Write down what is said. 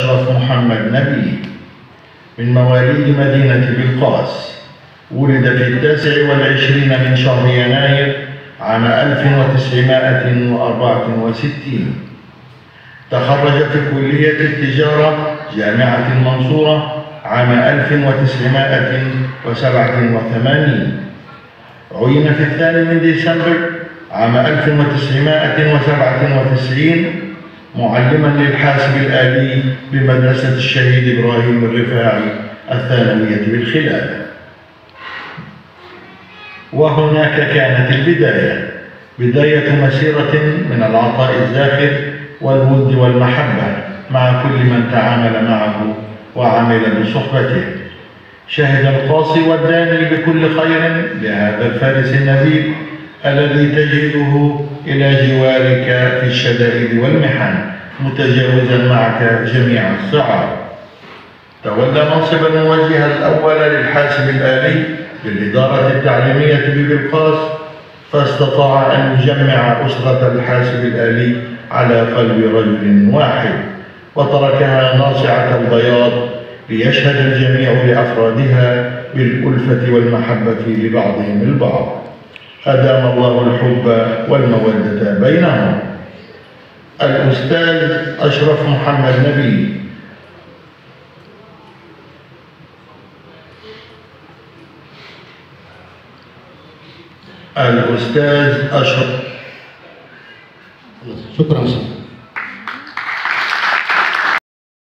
أشرف محمد نبي من مواليد مدينة بلقاس، ولد في 29 من شهر يناير عام 1964. تخرج في كلية التجارة جامعة المنصورة عام 1987. عين في 2 ديسمبر عام 1997 معلما للحاسب الآلي بمدرسة الشهيد إبراهيم الرفاعي الثانوية بالخلال. وهناك كانت بداية مسيرة من العطاء الزاخر والود والمحبة مع كل من تعامل معه وعمل بصحبته. شهد القاصي والداني بكل خير لهذا الفارس النبيل الذي تجده إلى جوارك في الشدائد والمحن متجاوزا معك جميع الصعاب. تولى منصب الموجه الأول للحاسب الآلي بالإدارة التعليمية ببلقاس، فاستطاع أن يجمع أسرة الحاسب الآلي على قلب رجل واحد وتركها ناصعة البياض ليشهد الجميع لأفرادها بالألفة والمحبة لبعضهم البعض. أدام الله الحب والمودة بينهم. الأستاذ أشرف محمد نبي. الأستاذ أشرف. شكرا.